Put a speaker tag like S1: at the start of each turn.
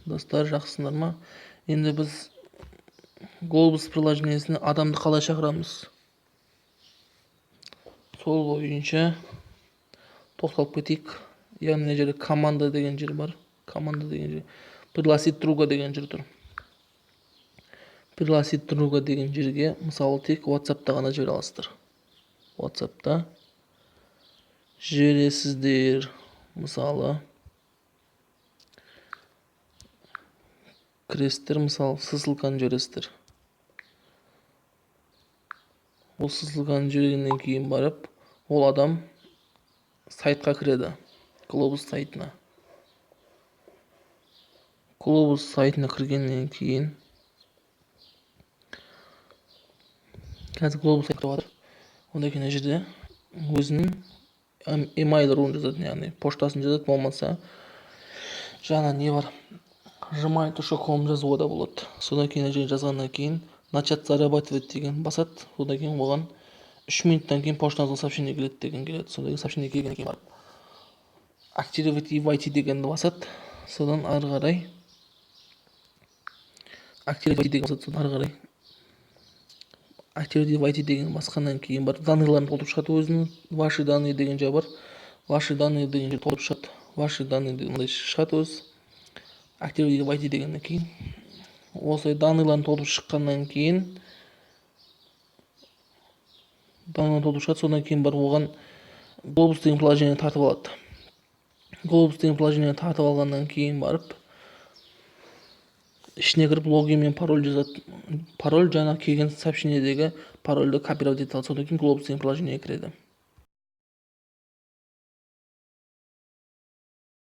S1: Достар, жақсысыңдар ма? Енді біз Глобус приложениесіне адамды қалай шақырамыз, сол бойынша тоқталып кетейік. Яғни мына жерде «Команда» деген жер бар. «Команда» деген жер, «Пригласить друга» деген жер тұр. «Пригласить друга» деген жерге, мысалы, тек WhatsAppта ғана жібере аласыздар. WhatsAppта жібересіздер. Мысалы, кіресіздер, мысалы, ссылканы жібересіздер. Ол ссылканы жібергеннен кейін барып ол адам сайтқа кіреді, Глобус сайтына. Глобус сайтына кіргеннен кейін, қазір Глобус сайты жатыр. Одан кейін мына жерде өзінің email руын жазады, яғни поштасын жазады, болмаса жаңа не бар, gmail.com жазуға да болады. Содан кейін мына жерге жазғаннан кейін «Начать зарабатывать» деген басады. Содан кейін оған 3 минуттан кейін поштаңызға сообщение келеді деген келеді. Содан кейін сообщение келгеннен кейін барып «Активировать и войти» дегенді басады. Содан ары қарай «Активировать» деген басады. Содан ары қарай «Активировать и войти» деген басқаннан кейін барып данныйларын толтырып шығады. Өзінің «Ваши данные» деген жер бар. «Ваши данные» деген жер толтырып шығады. «Ваши данные» деген мындай шығады өзі. «Активировать и войти» дегеннен кейін, осылай данныйларын толтырып шыққаннан кейін, данныйларын толтырып шығады. Содан кейін барып оған Глобус деген приложение тартып алады. Глобус деген приложение тартып алғаннан кейін барып ішіне кіріп, логин мен пароль жазады. Пароль жаңа келген сообщениедегі парольді копировать ете алады. Содан кейін Глобус деген приложениеге кіреді.